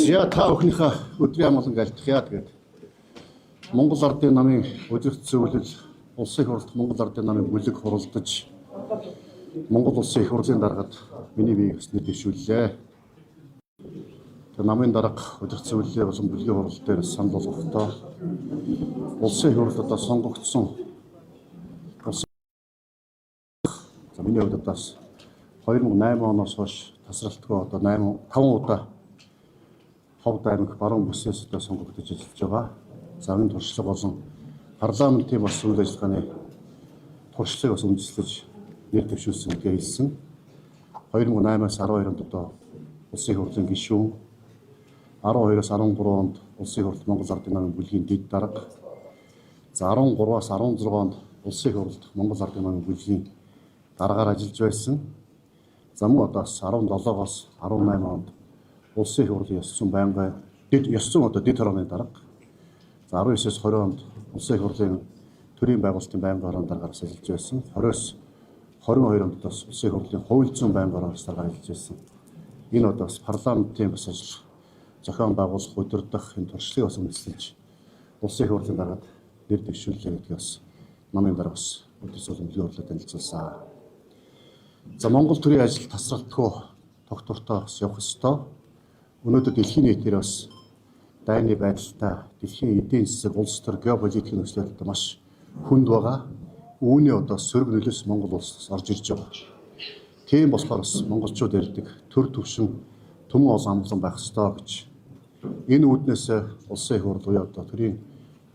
За та бүхнийхээ өдрийн амгалан альтгая. Тэгээд Монгол Ардын намын удирдах зөвлөл улсын их хурлд Монгол Ардын намын бүлэг хуралдаж Монгол Улсын их хурлын даргад миний биеийг бас нэр дэвшүүллээ. Тэгээд намын дарга удирдах зөвлөлийн болон бүлгийн хурал дээр санал болгохдоо улсын их хурлд одоо сонгогдсон улсын за миний хувьд одоо бас 2008 оноос хойш тасралтгүй одоо 8 5 удаа Ховд аймаг баруун бүсээс одоо сонгогдож ажиллаж байгаа. За энэ туршлага болон парламентын бас үйл ажиллагааны туршлагыг бас үндэслэж нэр дэвшүүлсэн гэдгээ хэлсэн. 2008-аас 12 онд одоо Улсын их хурлын гишүүн, 12-оос 13 онд Улсын их хурл Монгол Ардын намын бүлгийн дэд дарга, за 13-аас 16 онд Улсын их хурлд Монгол Ардын намын бүлгийн даргаар ажиллаж байсан. За мөн одоо 17-оос 18 онд Улсын их хурлын ёс зүйн байнгын дэд ёс зүйн одоо дэд хорооны дарга. За 19-оос 20 онд Улсын их хурлын төрийн байгуулалтын байнгын хорооны даргаар бас ажиллаж байсан. 20-оос 22 онд бас Улсын их хурлын хууль зүйн байнгын хорооны даргаар ажиллаж байсан. Энэ одоо бас парламентын бас ажил зохион байгуулах, удирдах энэ туршлагыг бас үндэслэж Улсын их хурлын даргаад нэр дэвшүүллээ гэдгийг бас намын дарга бас өдөр сүүлийн бүлгийн хурлаар танилцуулсан. За Монгол төрийн ажил тасралтгүй тогтвортой бас явах ёстой. Өнөөдөр дэлхийн нийтээр бас дайны байдалтай дэлхийн эдийн засаг, улс төр, геополитикийн нөхцөл байдал маш хүнд байгаа. Үүний одоо сөрөг нөлөөс Монгол улсаас орж ирж байгаа. Тийм болохоор бас монголчууд ярьдаг төр төвшин түмэн олон амгалан байх ёстой гэж. Энэ үүднээс улсын их хурл буюу одоо төрийн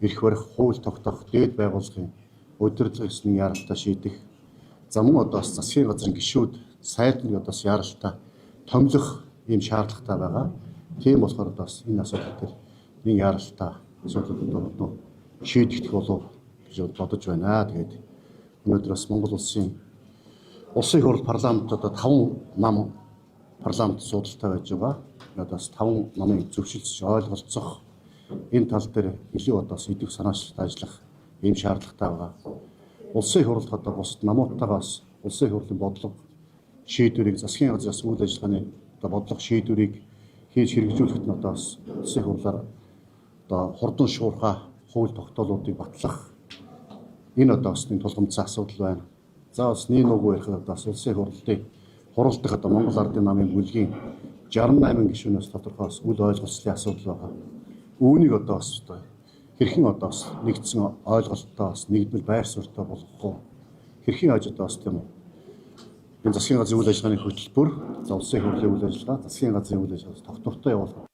эрх барих, хууль тогтоох, дээд байгууллагын удирдлага ёсны яралтай шийдэх. За мөн одоо бас засгийн газрын гишүүд сайдныг одоо бас яралтай томилох ийм шаардлагатай байгаа. Тийм болохоор одоо бас энэ асуудал дээр нэг яралтай асуудал одоо шийдэгдэх болов гэж бодож байна. Тэгээд өнөөдөр бас Монгол улсын Улсын их хурл парламент одоо 5 нам парламент суудалтай байж байгаа. Одоо бас 5 намын зөвшөлдсөж ойлголцох энэ тал дээр илүү одоо бас идэвх санаачлалт ажиллах ийм шаардлагатай байгаа. Улсын их хурлд одоо бусад намуудтайгаа бас улсын их хурлын бодлого шийдвэрийг засгийн газраас үйл ажиллагааны одоо бодлого шийдвэрийг хийж хэрэгжүүлэхэд нь одоо бас улсын их хурлаар одоо хурдан шуурхай хууль тогтоолуудыг батлах энэ одоо бас нэг тулгамдсан асуудал байна. За бас нэг нүгүү ярихад одоо бас улсын их хурлын хуралдах одоо Монгол Ардын намын бүлгийн 68 гишүүнээс тодорхой бас үл ойлголцлын асуудал байгаа. Үүнийг одоо бас одоо хэрхэн одоо бас нэгдсэн ойлголттой бас нэгдмэл байр суурьтай болгох уу? Хэрхэн яаж одоо бас тийм үү? Энэ засгийн газрын үйл ажиллагааны хөтөлбөр, за улсын их хурлын үйл ажиллагаа, засгийн газрын үйл ажиллагаа тогтвортой явуулах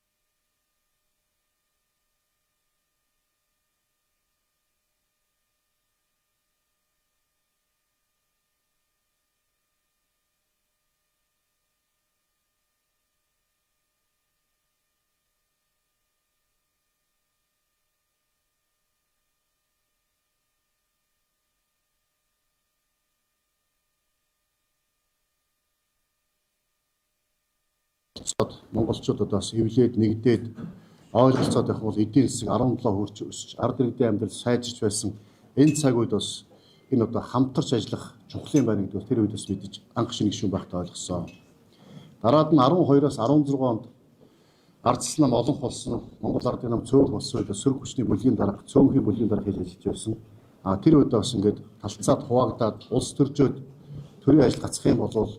монголчууд одоо бас эвлээд нэгдээд ойлголцоод байх бол эдийн засаг 17 хүрч өсч ард иргэдийн амьдрал сайжирч байсан энэ цаг үед бас энэ одоо хамтарч ажиллах чухал юм байна гэдгийг тэр үед бас мэдэж анх шинэ гишүүн байхдаа ойлгосон. Дараад нь 12-оос 16 онд ардчилсан нам олонх болсон, Монгол Ардын нам цөөнх болсон үед сөрөг хүчний бүлгийн дарга, цөөнхийн бүлгийн дарга хийж ажиллаж байсан. А тэр үед бас ингээд талцаад хуваагдаад улс төржөөд төрийн ажил гацах юм бол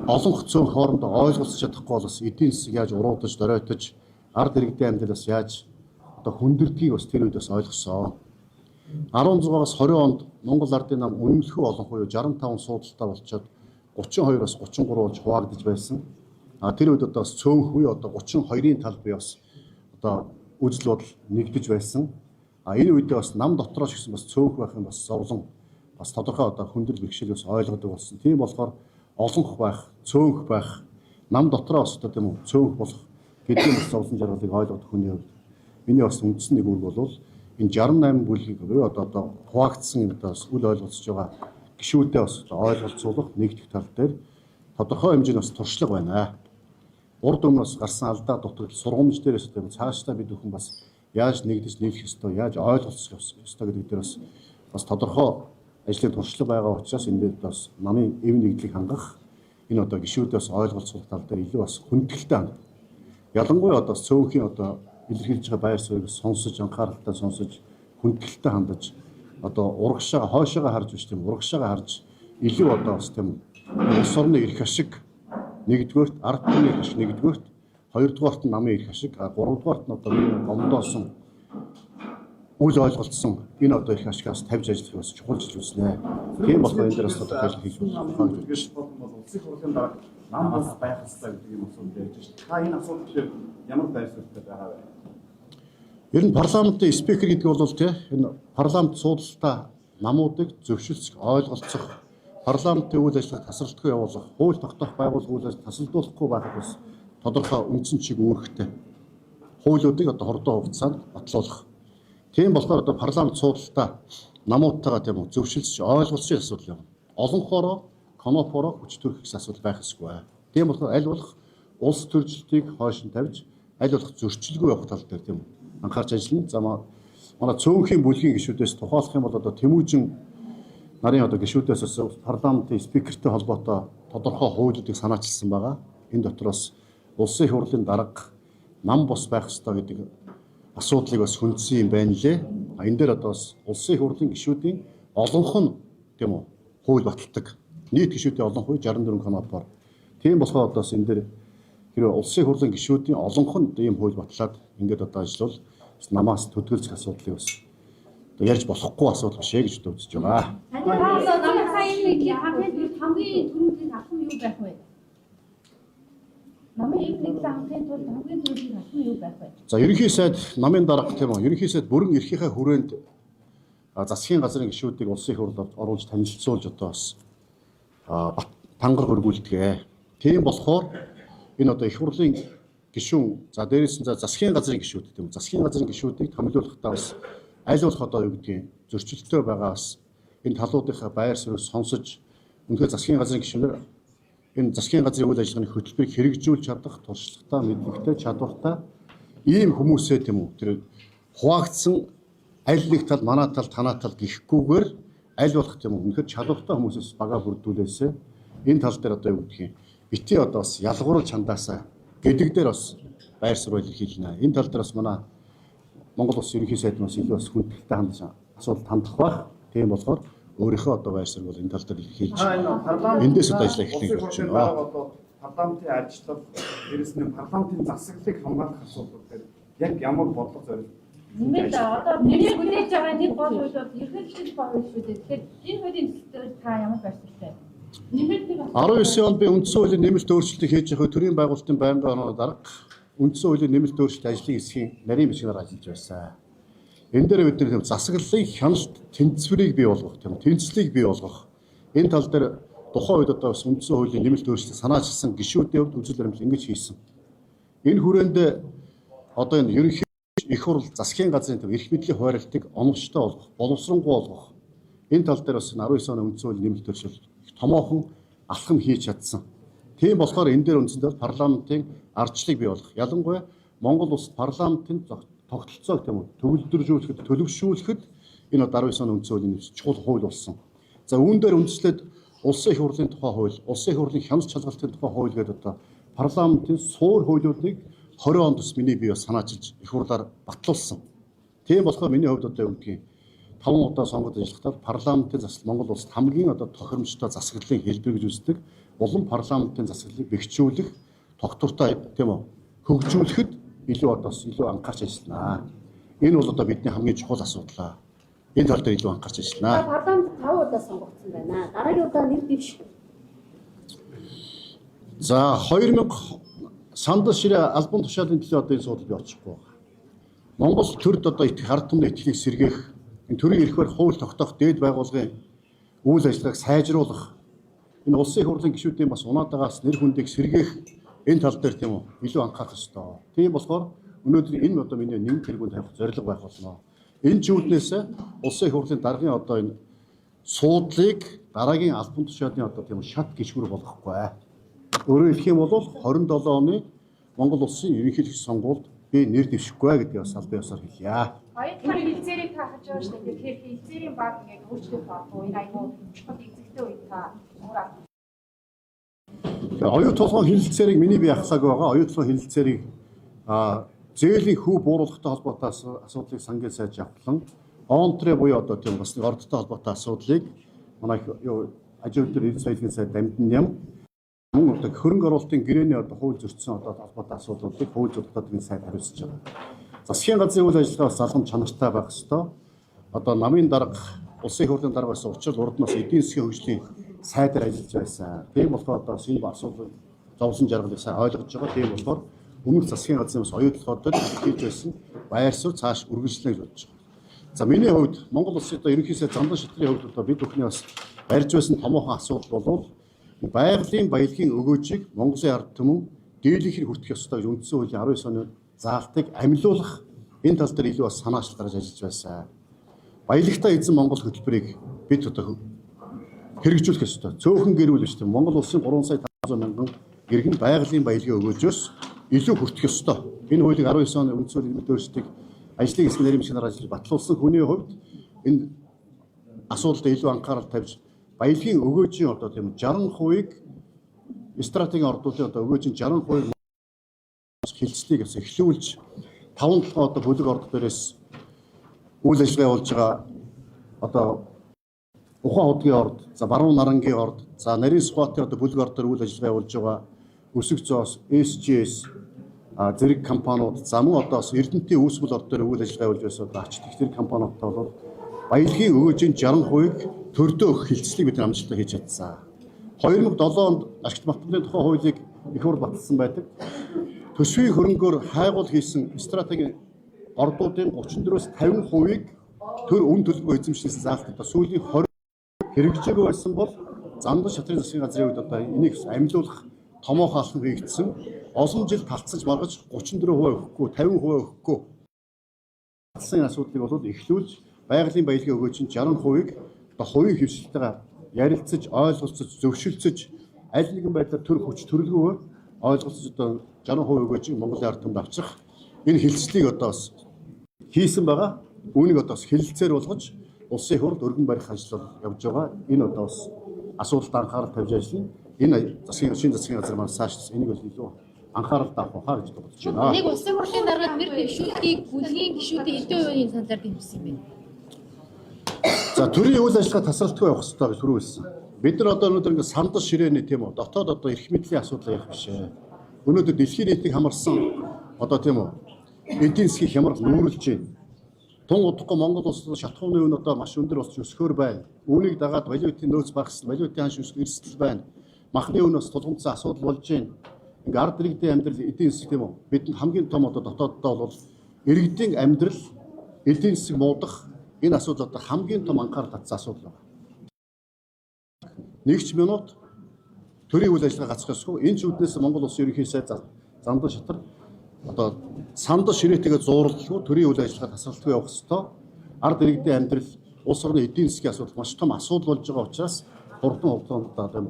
олонх цөөнх хоорондоо ойлголцож чадахгүй бол бас эдийн засаг яаж уруудаж, доройтож, ард иргэдийн амьдрал бас яаж одоо хүндэрдгийг бас тэр үед бас ойлгосон. 16-аас 20 онд Монгол Ардын нам үнэмлэхүй олонх буюу 65 суудалтай болчоод 32-оос 33 болж хуваагдаж байсан. А тэр үед одоо бас цөөнх үе одоо 32-ын тал бий бас одоо үзэл бодол нэгдэж байсан. А энэ үедээ бас нам дотроос гэсэн бас цөөнх байх юм бас зовлон бас тодорхой одоо хүндрэл бэрхшээл бас ойлгодог болсон. Тийм болохоор олонх байх, цөөнх байх, нам дотроо бас одоо тийм үү цөөнх болох гэдгийн бас зовлон жаргалыг ойлгох хүний хувьд миний бас үндсэн нэг үүрэг бол энэ 68 бүлгийг буюу одоо хуваагдсан юм одоо бас үл ойлголцож байгаа гишүүдээ бас ойлголцуулах нэгдэх тал дээр тодорхой хэмжээний бас туршлага байна. Урд өмнөөс гарсан алдаа дутагдал сургамж дээрээс одоо цаашдаа бид бүхэн бас яаж нэгдэж нийлэх ёстой, яаж ойлголцох ёстой гэдэг дээр бас тодорхой ажлын туршлага байгаа учраас энэ дээр бас намын эв нэгдлийг хангах энэ одоо гишүүдээс ойлголцох тал дээр илүү бас хүндэтгэлтэй хандах. Ялангуяа одоо цөөнхийн одоо илэрхийлж байгаа байр суурийг сонсож, анхааралтай сонсож, хүндэтгэлтэй хандаж одоо урагшаага хойшоогоо харж биш тийм урагшаага харж илүү одоо бас тийм улс орны эрх ашиг нэгдүгээрт ард түмний эрх ашиг нэгдүгээрт хоёрдугаарт нь намын эрх ашиг гуравдугаарт нь одоо миний гомдоосон үл ойлголцсон энэ одоо эрх ашигаас тавьж ажиллах бас чухал жил үзнэ. Тийм болохоор энэ дээр бас тодорхойлол хийж болох гэж бол улсын хурлын дарга нам бас байх ёстой гэдэг юм асуудал ярьж байна. Та энэ асуудал дээр ямар байр суурьтай байгаа вэ? Ер нь парламентын спикер гэдэг бол тий энэ парламент суудалтаа намуудыг зөвшөлдсөх, ойлголцох, парламентын үйл ажиллагааг тасралтгүй явуулах, хууль тогтоох байгууллага үйл ажиллагааг тасалдуулахгүй байхад бас тодорхой үндсэн чиг үүрэгтэй. Хуулиудыг одоо хордон хугацаанд батлуулах. Тийм болохоор одоо парламент суудалтаа намуудтайгаа тийм үү зөвшөлдсөж, ойлголцох асуудал юм. Олонхоороо, конопороо хүч төрөх гэсэн асуудал байх ёсгүй. Тийм болохоор аль болох улс төржилтийг хойш нь тавьж, аль болох зөрчилгүй явах тал дээр тийм үү анхаарч ажиллана. За манай цөөнхийн бүлгийн гишүүдээс тухайлах юм бол одоо Тэмүүжин нарын одоо гишүүдээс бас парламентын спикертэй холбоотой тодорхой хуулиудыг санаачилсан байгаа. Энэ дотроос улсын их хурлын дарга нам бус байх ёстой гэдэг асуудлыг бас хүндсэн юм байна лээ. Энэ дээр одоо бас улсын их хурлын гишүүдийн олонх нь тийм үү хууль баталдаг. Нийт гишүүдийн олон хувь 64 конопоор. Тийм болохоор одоо бас энэ дээр хэрвээ улсын их хурлын гишүүдийн олонх нь ийм хууль батлаад ингээд одоо ажиллавал бас намаас төдгөлцөх асуудлыг бас одоо ярьж болохгүй асуудал биш ээ гэж одоо үзэж байгаа. Таны намын хамгийн хамгийн түрүүнд алхам юу байх вэ? Намын эв нэгдэл хангахын тулд хамгийн түрүүнд алхам юу байх вэ? За ерөнхий сайд намын дарга тийм үү ерөнхий сайд бүрэн эрхийнхээ хүрээнд засгийн газрын гишүүдийг улсын их хурлд оруулж танилцуулж одоо бас тангар хөргүүлдэг. Тийм болохоор энэ одоо их хурлын гишүүн за дээрээс нь за засгийн газрын гишүүд тийм үү засгийн газрын гишүүдийг томилуулахдаа бас аль болох одоо юу гэдгийг зөрчилтөй байгаа бас энэ талуудынхаа байр суурийг сонсож үнэхээр засгийн газрын гишүүнээр энэ засгийн газрын үйл ажиллагааны хөтөлбөрийг хэрэгжүүлж чадах туршлагатай, мэдлэгтэй, чадвартай ийм хүмүүсээ тийм үү тэр хуваагдсан аль нэг тал манай тал танаа тал гэхгүйгээр аль болох тийм үү үнэхээр чадвартай хүмүүсээс бага бүрдүүлээсээ энэ тал дээр одоо юу гэдгийг бити одоо бас ялгууруулж хандаасаа гэдэг дээр бас байр суурь илэрхийлнэ. Энэ тал дээр бас манай Монгол Улсын ерөнхий сайд бас илүү бас хүндэтгэлтэй хандаж асуудал хандах байх. Тийм болохоор өөрийнхөө одоо байр суурь бол энэ тал дээр илэрхийлж эндээс одоо ажиллаа эхлэх гэж байна. Парламентын ажиллах, дээрээс нь парламентын засаглалыг хамгаалах асуудлууд дээр яг ямар бодлого зориулж Нэмээд одоо нэмийг хүлээж байгаа нэг гол хууль бол ерөнхийлөгчийн тухай хууль шүү дээ. Тэгэхээр энэ хуулийн төсөл та ямар байр суурьтай? Нэмээд нэг 19 онд би үндсэн хуулийн нэмэлт өөрчлөлтийг хийж явах төрийн байгуулалтын байнгын орны дарга үндсэн хуулийн нэмэлт өөрчлөлт ажлын хэсгийн нарийн бичгээр ажиллаж байсан. Энэ дээр бид нар засаглалын хяналт тэнцвэрийг бий болгох тийм тэнцлийг бий болгох энэ тал дээр тухайн үед одоо бас үндсэн хуулийн нэмэлт өөрчлөлт санаачилсан гишүүдийн хувьд үзэл баримтлал ингэж хийсэн. Энэ хүрээнд одоо энэ ерөнхий их хурл засгийн газрын төв эрх мэдлийн хойролтыг оновчтой болгох, боловсронгуй болгох энэ тал дээр бас 19 оны үндсэн хуулийн нэмэлт өөрчлөлт их томоохон алхам хийж чадсан. Тийм болохоор энэ дээр үндсэндээ парламентын ардчлалыг бий болгох. Ялангуяа Монгол улсад парламентын тогтолцоог тийм үү төгөлдржүүлэхэд, төлөвшүүлэхэд энэ одоо 19 оны үндсэн хуулийн нэмэлт чухал хууль болсон. За үүн дээр үндэслээд улсын их хурлын тухай хууль, улсын их хурлын хяналт шалгалтын тухай хууль гэдэг одоо парламентын суур хуулиудыг 20 онд бас миний бие бас санаачилж их хурлаар батлуулсан. Тийм болохоор миний хувьд одоо юу гэдгийг 5 удаа сонгоод ажиллахдаа парламентын засал Монгол улсад хамгийн одоо тохиромжтой засаглалын хэлбэр гэж үздэг. Улам парламентын засаглалыг бэхжүүлэх, тогтвортой тийм үү хөгжүүлэхэд илүү одоо бас илүү анхаарч ажиллана. Энэ бол одоо бидний хамгийн чухал асуудал. Энэ тал дээр илүү анхаарч ажиллана. Парламент 5 удаа сонгогдсон байна. Дараагийн удаа нэр дэвших. За 2000 сандал ширээ албан тушаалын төлөө одоо энэ суудал би очихгүй байгаа. Монгол төрд одоо итгэх ард түмний итгэлийг сэргээх, энэ төрийн эрхээр хууль тогтоох дээд байгууллагын үйл ажиллагааг сайжруулах, энэ улсын их хурлын гишүүдийн бас унаад байгаас нэр хүндийг сэргээх энэ тал дээр тийм үү илүү анхаарах ёстой. Тийм болохоор өнөөдөр энэ одоо миний нэгэн тэргүүнд тавих зорилго байх болно. Энэ чүүднээс улсын их хурлын даргын одоо энэ суудлыг дараагийн албан тушаалын одоо тийм шат гишгүүр болгохгүй. Өөрөөр хэлэх юм бол 27 оны Монгол улсын ерөнхийлөгч сонгуульд би нэр дэвшихгүй гэдгийг бас албан ёсоор хэлье. Баярлалаа хэлцээрийг та хаж байгаа шүү дээ. Тэгэхээр хэлцээрийн баг ингээд өөрчлөлт ордоо. Энэ айгүй чухал эзэгтэй үед та өөр Оюу тулгын хэлэлцээрийг миний бие ахлаагүй байгаа. Оюу тулгын хэлэлцээрийг Зээлийн хүү бууруулахтай холбоотой асуудлыг сангийн сайд явуулан онтре буюу одоо тийм бас нэг ордтой холбоотой асуудлыг манай аж ахуйн эрдэс соёлын сайд Дамдин ням мөн одоо хөрөнгө оруулалтын гэрээний одоо хууль зөрчсөн одоо холбоотой асуудлуудыг хууль зүйн дотоодын сайд хариуцж байгаа. Засгийн газрын үйл ажиллагаа бас залгам чанартай байх ёстой. Одоо намын дарга, улсын их хурлын дарга байсан учраас урд нь бас эдийн засгийн хөгжлийн сайдаар ажиллаж байсан. Тийм болохоор одоо энэ асуудлыг зовсон жаргалыг сайн ойлгож байгаа. Тийм болохоор өмнөх засгийн газрын бас оюутлогод хийж байсан байр суурь цааш үргэлжлэнэ гэж бодож байгаа. За миний хувьд Монгол улсын одоо ерөнхий сайд Замдан шатрын хувьд одоо бид бүхний бас барьж байсан томоохон асуудал бол байгалийн баялагын өгөөжийг Монголын ард түмэн дийлэнхээр хүртэх ёстой гэж үндсэн хуулийн 19 оны заалтыг амилуулах энэ тал дээр илүү бас санаачлал гаргаж ажиллаж байсан. Баялагтай эзэн Монгол хөтөлбөрийг бид одоо хэрэгжүүлэх ёстой. Цөөхөн гэрүүл биш тийм Монгол улсын 3 сая 500 мянган иргэн байгалийн баялагын өгөөжөөс илүү хүртэх ёстой. Энэ хуулийг 19 оны үндсэн хуулийн нэмэлт өөрчлөлтийг ажлын хэсэг нарийн бичгээр ажиллаж батлуулсан хүний хувьд энэ асуудалд илүү анхаарал тавьж баялагын өгөөжийн одоо тийм 60%-ийг стратегийн ордуудын одоо өгөөжийн 60% хилцлийг бас эхлүүлж 5 7 одоо бүлэг орд дээрээс үйл ажиллагаа явуулж байгаа одоо Ухаан худгийн орд, за Баруун нарангийн орд, за Нарийн Сүхбаатарын одоо бүлэг орд дээр үйл ажиллагаа явуулж байгаа Өсөг зоос, SGS зэрэг компаниуд, за мөн одоо бас Эрдэнэтийн үүсгэл орд дээр үйл ажиллагаа явуулж байсан одоо ач тэгтэр компаниудтай бол баялагын өгөөжийн 60%-ийг төрдөө өгөх хилцлийг бид амжилттай хийж чадсан. 2007 онд ашигт математикийн тухай хуулийг их хурл баталсан байдаг. Төсвийн хөрөнгөөр хайгуул хийсэн стратегийн ордуудын 34-өөс 50%-ийг төр үн төлбөр эзэмшсэн заалт одоо сүүлийн 20 хэрэгжээгүй байсан бол Замдан шатрын засгийн газрын үед одоо энийг амилуулах томоохон алхам хийгдсэн. Олон жил талцсаж маргаж 34% өгөхгүй, 50% өгөхгүй. Талцсан асуудлыг бол эхлүүлж байгалийн баялагын өгөөжийн 60%-ийг одоо хувийн хэвшилтэйгээ ярилцаж, ойлголцож, зөвшөлдсөж аль нэгэн байдлаар төр хүч төрөлгөөр ойлголцож одоо 60% өгөөжийг Монголын ард түмэнд авчрах энэ хилцлийг одоо бас хийсэн байгаа. Үүнийг одоо бас хэлэлцээр болгож улсын их хурлд өргөн барих ажил явж байгаа. Энэ одоо бас асуудалд анхаарал тавьж ажиллана. Энэ засгийн шинэ засгийн газар маань цааш энийг бол илүү анхаарал авах хаа гэж бодож байна. Нэг улсын хурлын даргад нэр дэвшүүлтийг бүлгийн гишүүдийн хэдэн хувийн саналаар дэмжсэн юм бэ? За төрийн үйл ажиллагаа тасралтгүй явах ёстой гэж түрүү хэлсэн. Бид нар одоо өнөөдөр ингээд сандал ширээний тийм үү дотоод одоо эрх мэдлийн асуудал ярих биш ээ. Өнөөдөр дэлхийн нийтийг хамарсан одоо тийм үү эдийн засгийг хямрал нүүрлж байна. Тун удахгүй Монгол улсад шатхууны үн одоо маш өндөр болж өсөхөөр байна. Үүнийг дагаад валютын нөөц багассан, валютын ханш өсөх эрсдэл байна. Махны үн бас тулгамдсан асуудал болж байна. Ингээ ард иргэдийн амьдрал эдийн засаг тийм үү бидэнд хамгийн том одоо дотооддоо бол иргэдийн амьдрал эдийн засаг муудах энэ асуудал одоо хамгийн том анхаарал татсан асуудал байна. Нэг ч минут төрийн үйл ажиллагаа гацах ёсгүй. Энэ ч үүднээс Монгол улсын ерөнхий сайд Замдан шатар одоо сандал ширээтэйгээ зууралдалгүй төрийн үйл ажиллагаа тасралтгүй явах ёстой. Ард иргэдийн амьдрал улс орны эдийн засгийн асуудал маш том асуудал болж байгаа учраас хурдан хугацаанд одоо юм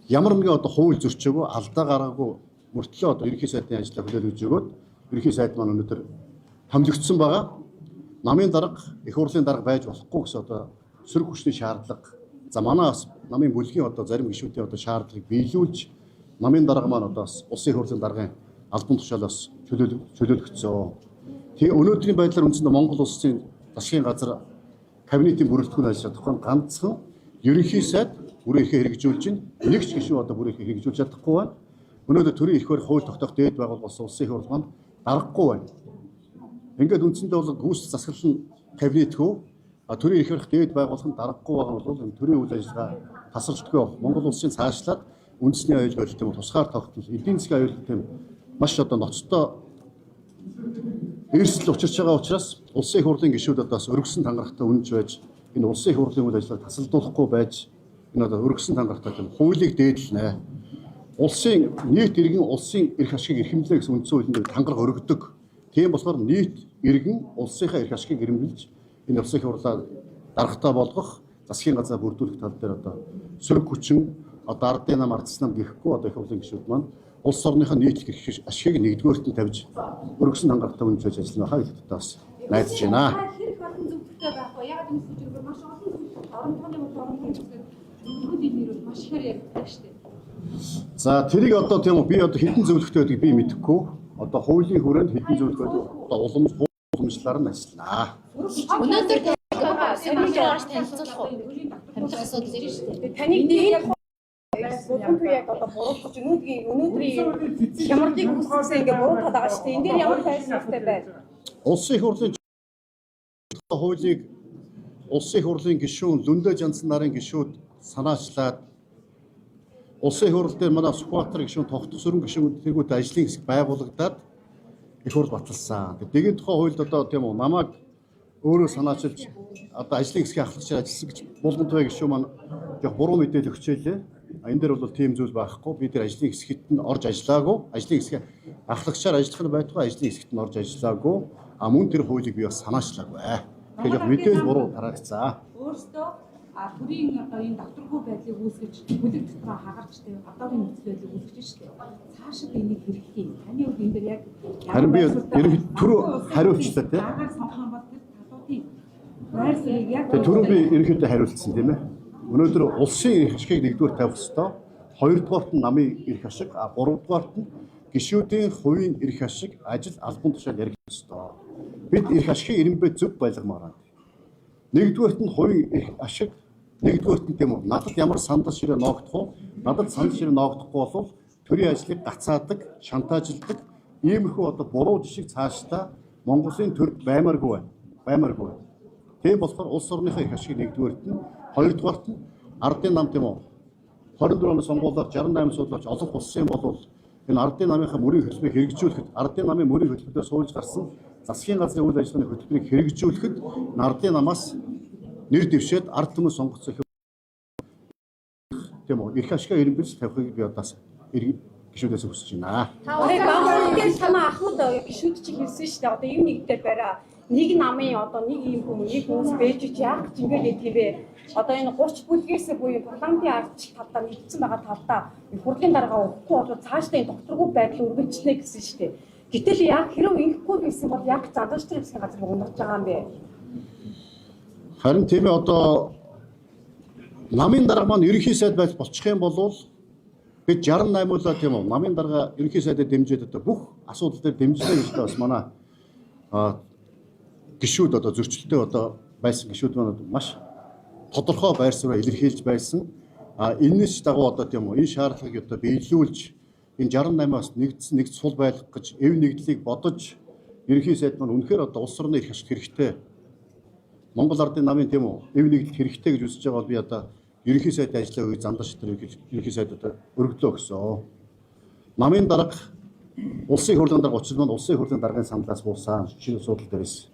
ямар нэгэн одоо хууль зөрчөөгүй алдаа гараагүй мөртлөө одоо ерөнхий сайдын ажлаа хүлээлгэж өгөөд ерөнхий сайд маань өнөөдөр томилогдсон байгаа. Намын дарга, их хурлын дарга байж болохгүй гэсэн одоо сөрөг хүчний шаардлага. За манай бас намын бүлгийн одоо зарим гишүүдийн одоо шаардлагыг биелүүлж намын дарга маань одоо бас улсын их хурлын даргын албан тушаалаас чөлөөлөгдсөн. Тэгээ өнөөдрийн байдлаар үндсэндээ Монгол улсын засгийн газар кабинетийн бүрэлдэхүүн ажиллаж чадахгүй ганцхан ерөнхий сайд бүрэн эрхээ хэрэгжүүлж байна. Нэг ч гишүүн одоо бүрэн эрхээ хэрэгжүүлж чадахгүй байна. Өнөөдөр төрийн эрх барих хууль тогтоох дээд байгууллага болсон улсын их хурл маань даргагүй байна. Ингээд үндсэндээ бол гүйцэтгэх засаглал нь кабинетгүй төрийн эрх барих дээд байгууллага нь даргагүй байгаа нь бол энэ төрийн үйл ажиллагаа тасралтгүй явах. Монгол улсын цаашлаад үндэсний аюулгүй байдал тийм тусгаар тогтнол, эдийн засгийн аюулгүй тийм маш одоо ноцтой эрсдэл учирч байгаа учраас улсын их хурлын гишүүд одоо бас өргөсөн тангарагтай үнэнч байж энэ улсын их хурлын үйл ажиллагааг тасалдуулахгүй байж энэ одоо өргөсөн тангарагтай тийм хуулийг дээдлэнэ. Улсын нийт иргэн улсын эрх ашгийг эрхэмлээ гэсэн үндсэн хуулийн дээр тангараг өргөдөг. Тийм болохоор нийт иргэн улсынхаа эрх ашгийг эрхэмлэж энэ улсын их хурлаа даргатай болгох засгийн газар бүрдүүлэх тал дээр одоо сөрөг хүчин одоо ардын нам ардс нам гэхгүй одоо их хурлын гишүүд маань улс орныхоо нийтлэг эрх ашигыг нэгдүгээрт нь тавьж өргөсөн тангарагтай үнэнч байж ажиллана хаа гэдэгт бас найдаж байна. Хэрэг олон зөвлөлттэй байх вэ? Яагаад юм эсвэл маш олон зөвлөлт орон тооны бол орон тооны гэсэн зөвлөлтүүдийн нэр бол маш ихээр яригддаг шүү дээ. За тэрийг одоо тийм үү би одоо хэдэн зөвлөгтэй байдгийг би мэдэхгүй. Одоо хуулийн хүрээнд хэдэн зүйл одоо уламжлалаар нь ажиллана. Өнөөдөр таныг орж танилцуулах уу? Хамтлах асуудал ирнэ шүү дээ. Таныг нэг Булган туяаг одоо буруутгаж өнөөдрийн хямралыг үүсгэсэн ингээ буруутгаад байгаа шүү дээ. Энэ дээр ямар байр суурьтай байна? Улсын их хурлын хуулийг Улсын их хурлын гишүүн Лүндэ Жансан нарын гишүүд санаачлаад Улсын их хурл дээр манай Сүхбаатар гишүүн, Тогтсөрөн гишүүн тэргүүт ажлын хэсэг байгуулагдаад их хурл баталсан. Дэгийн тухай хуульд одоо тийм үү намайг өөрөө санаачилж одоо ажлын хэсгийн ахлагчаар ажилласан гэж Булган туяа гишүүн маань жоох буруу мэдээлэл өгчээлээ. Энэ дээр бол тийм зүйл байхгүй. Би тэр ажлын хэсэгт нь орж ажиллаагүй. Ажлын хэсэг ахлагчаар ажиллах нь байтугай ажлын хэсэгт нь орж ажиллаагүй. А мөн тэр хуулийг би бас санаачлаагүй. Тэгэхээр жоох мэдээлэл буруу тараагдсан. Өөрөөсөө төрийн одоо энэ докторгүй байдлыг үүсгэж бүлэг дотроо хагарч тэ одоогийн нөхцөл байдлыг үүсгэж шүү дээ. Цаашид энийг хэрэглэе. Таны хувьд энэ дээр яг Харин би ерөнхийдөө түрүү хариулчлаа тий. Дараагаар сонгох юм бол тэр талуудын байр суурийг яг Тэгээ түрүү би ерөнхийдөө хариулсан тийм ээ. Өнөөдөр улсын эрх ашигыг нэгдүгээр тавих ёстой. Хоёрдугаарт нь намын эрх ашиг, а гуравдугаарт нь гишүүдийн хувийн эрх ашиг, ажил албан тушаал ярих ёстой. Бид эрх ашигын эренбэ зөв байлгамаар байна. Нэгдүгээрт нь хувийн эрх ашиг, нэгдүгээрт нь тийм үү. Надад ямар сандал ширээ ноогдох уу? Надад сандал ширээ ноогдохгүй болвол төрийн ажлыг гацаадаг, шантаажилдаг иймэрхүү одоо буруу жишг цаашдаа Монголын төрд баймааргүй байна. Баймааргүй байна. Тийм болохоор улс орныхоо эрх ашиг нэгдүгээрт нь, хоёрдугаарт нь ардын нам тийм үү. 24 оны сонгуулиар 68 суудлаач олонх улсын болвол энэ ардын намынхаа мөрийн хөтөлбөрийг хэрэгжүүлэхэд ардын намын мөрийн хөтөлбөрөөр суулж гарсан засгийн газрын үйл ажиллагааны хөтөлбөрийг хэрэгжүүлэхэд энэ ардын намаас нэр дэвшээд ард түмэн сонгоцсон тийм үү эрх ашгаа эренбэлж тавихыг би одоос гишүүдээс хүсэж байна. Та Улсын дээр танаа ахмад гишүүд чи хэлсэн шүү дээ. Одоо юм нэг дээр бариа. Нэг намын одоо нэг юм хүмүүс нэг хүмүүс бэж яах гэж ингэж яд юм бэ? Одоо энэ 30 бүлгээс буюу парламентын ардч талдаа нэгдсэн байгаа талдаа хурлын дарга өгөхгүй бол цаашдаа энэ докторгүй байдал үргэлжлэнэ гэсэн шүү дээ. Гэтэл яг хэрв ингэхгүй байсан бол яг залуучтай засгийн газар унгаж байгаа юм бэ? Харин тийм ээ одоо намын дарга маань ерөнхий сайд байж болчих юм бол бид 68 удаа тийм үү намын дарга ерөнхий сайдад дэмжиж одоо бүх асуудал дээр дэмжлээ гэж бас манай гишүүд одоо зөрчилтэй одоо байсан гишүүд маань маш тодорхой байр сууриа илэрхийлж байсан. А энэс дагуу одоо тийм үү энэ шаардлагыг одоо биелүүлж энэ 68-аас нэгдсэн нэг сул байлгах гэж эв нэгдлийг бодож ерөнхий сайд маань үнэхээр одоо улс орны эрх ашиг хэрэгтэй. Монгол ардын намын тийм үү эв нэгдэл хэрэгтэй гэж үзэж байгаа бол би одоо ерөнхий сайдын ажлаа үе зандаш тэр ерөнхий сайд одоо өргөдлөө өгсөн. Намын дарга улсын их хурлын дарга учир маань улсын их хурлын даргын саналаас буусан шийдэл асуудал дээрээс.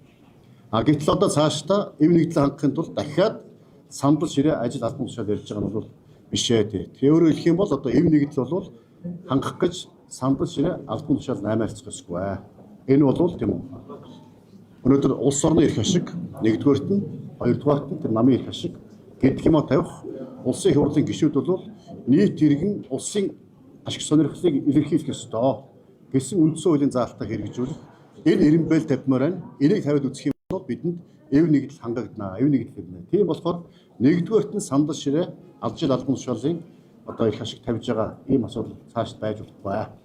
А гэтэл одоо цаашдаа эв нэгдлээ хангахын тулд дахиад сандал ширээ ажил албан тушаал ярьж байгаа нь бол биш ээ тий. Тэгээ өөрөөр хэлэх юм бол одоо эв нэгдэл бол хангах гэж сандал ширээ албан тушаал наймаалцах ёсгүй. Энэ бол тийм үү. Өнөөдөр улс орны эрх ашиг нэгдүгээрт нь, хоёрдугаарт нь тэр намын эрх ашиг гэдэг юм а тавих улсын их хурлын гишүүд бол нийт иргэн улсын ашиг сонирхлыг илэрхийлэх ёстой гэсэн үндсэн хуулийн заалтаа хэрэгжүүлэх энэ эренбэл тавьмаар байна. Энийг тавиад үзэх юм бол бидэнд эв нэгдэл хангагдана, эв нэгдэл ирнэ. Тийм болохоор нэгдүгээрт нь сандал ширээ алжил албан тушаалын одоо их ашиг тавьж байгаа ийм асуудал цаашд байж болохгүй.